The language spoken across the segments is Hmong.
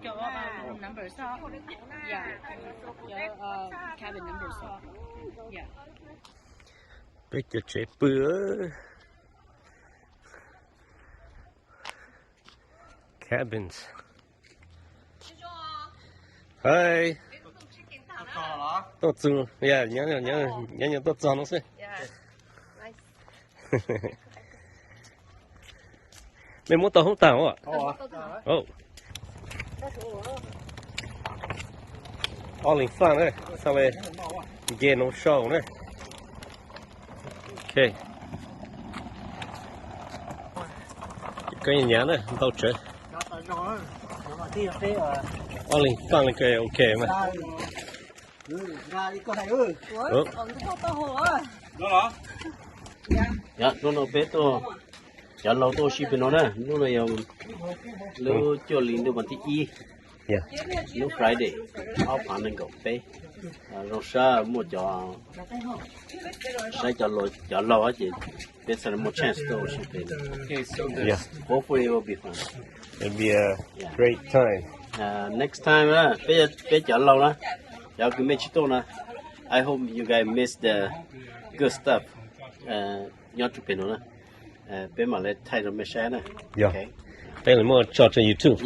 Cov, uh, number xwb. Yeah. Cov, uh, cabin number xwb. Yeah. Peb cov tsev pw. Cabins. Hi. Tuaj txug, yeah, nyob, nyob, nyob tuaj txog no xwb. Mej muab tau hoob tag os. Olin faj na, xav le nce no sau na. Ok. Koj nyav na, ntau tsawv. Olin faj le koj ok mas. Hnub no peb tuaj, cov laug tuaj ua si pem no na, hnub no yog lub cuaj hli ntuj vas thib ib, lub Friday, ob phav nees nkaum peb. Zoo sab muaj cov, saib cov laug ces peb txhaj le muaj chance tuaj ua si pem. Hopefully it will be fun. It'll be a great time. Next time na, peb, peb cov laug na, cov kws mej tsis tuaj na, I hope you guys miss the good stuff nyob rau pem no na. Peb mam le thaij rau mej saib na. Yog, peb mam muab tso rau YouTube.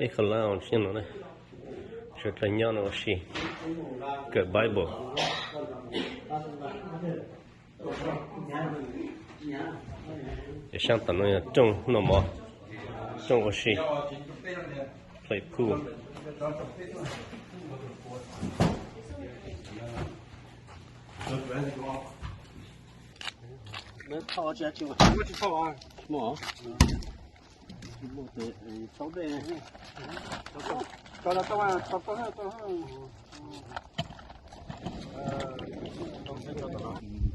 Ib qho lab ua si no na, sawv daws nyob no ua si, kawm Bible. Ces saab tom no yog rooj noj mov, rooj ua si, play pool.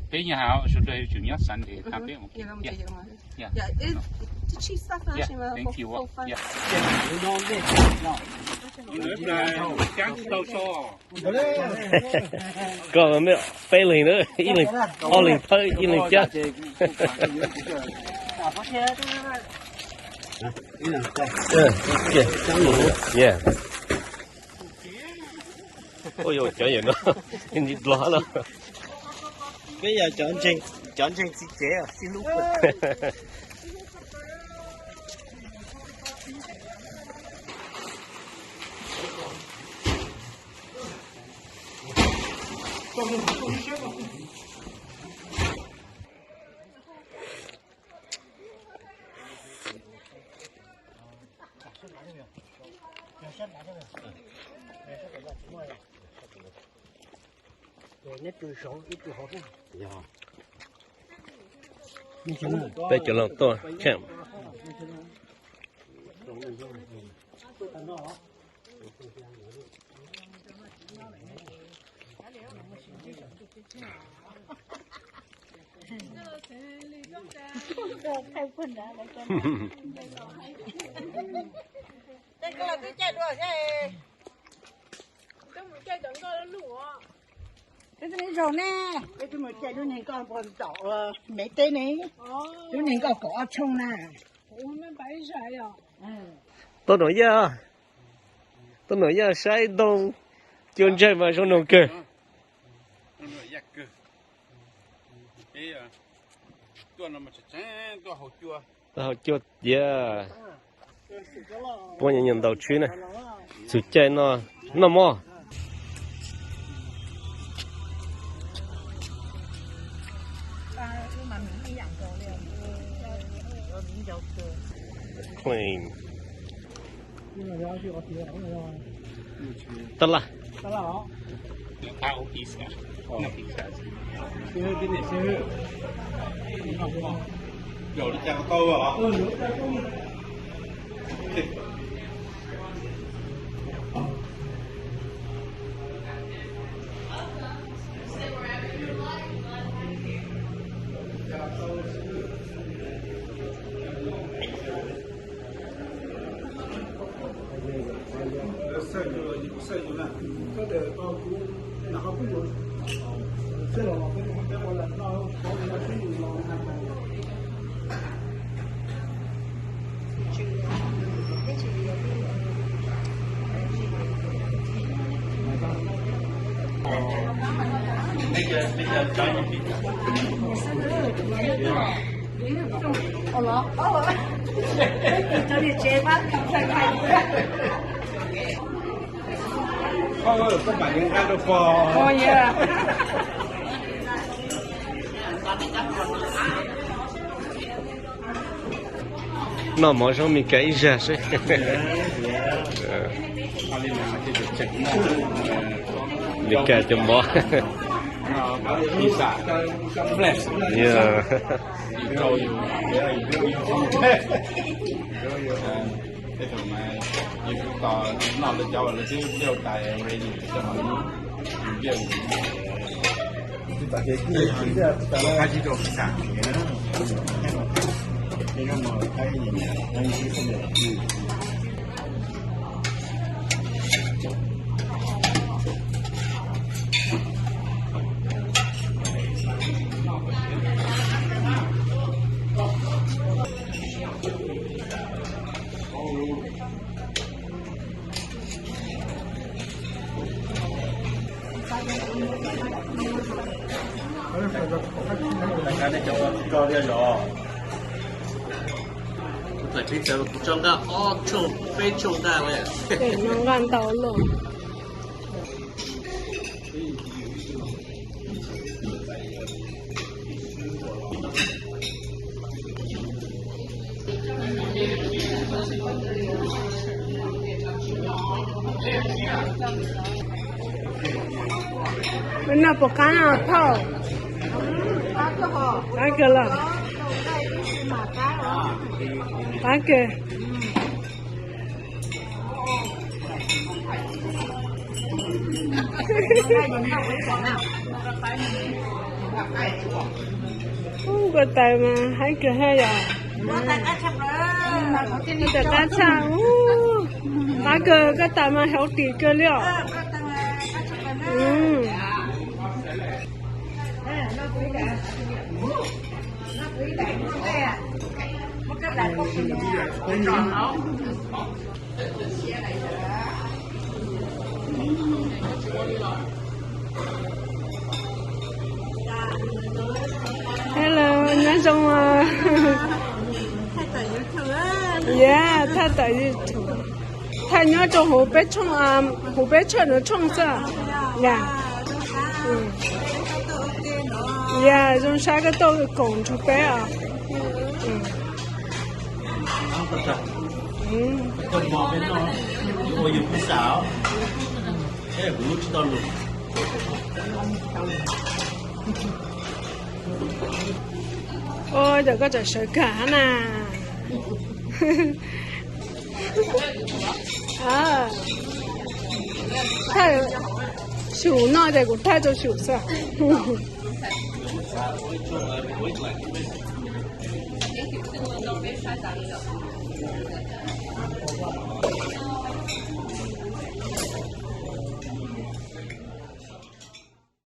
Peb nyob hauv, sawv daws tsum nyob Sunday tham peb mus. Yeah. Yeah, thank you. Yeah. Koj mej peb leeg na, ib leeg, ob leeg thawb ib leeg cab. Yeah. Ua yog cov yawm no, nti dlog los. Peb yog cov ntseeg txiv tsev xib hlub. Peb cov laug tuaj camp. Peb twb mus caij lub neeg nkoj puag tom Maiv teb ne, lub neeg nkoj kaum ob tshooj na. Tuaj nuam yaj, tuaj nuam yaj saib ntoo cua ntsawg mas zoo noog kawg. Tau haus cua tiag. Puab nyuam nyuam ntaus tswb na. Txug caij noj mov. Clean. Tab laj. Noj mov zoo Meskas ib zag seb. Meskas cov mov. Tso nqa ob tshooj peb tshooj nqa li. Nqa ntau lawm. Noj puas qab phauj? Qab kawg los? Qab kawg. Ub, koj tais mas haib kawg thiab yom. Koj tais qab tshaj. Ub, qab kawg, koj tais mas healthy kawg li os. Hello, nyob zoo os. Yeah, thaij tawm YouTube. Thaij nyob rau huv peb tshooj, huv peb tshooj no tshooj xwb. Yeah, zoo sab koj tuaj koom nrog peb os. Ua cas koj tseem sawv kawg na? Thaij xyum no ces kuv thaij rau xyum xwb.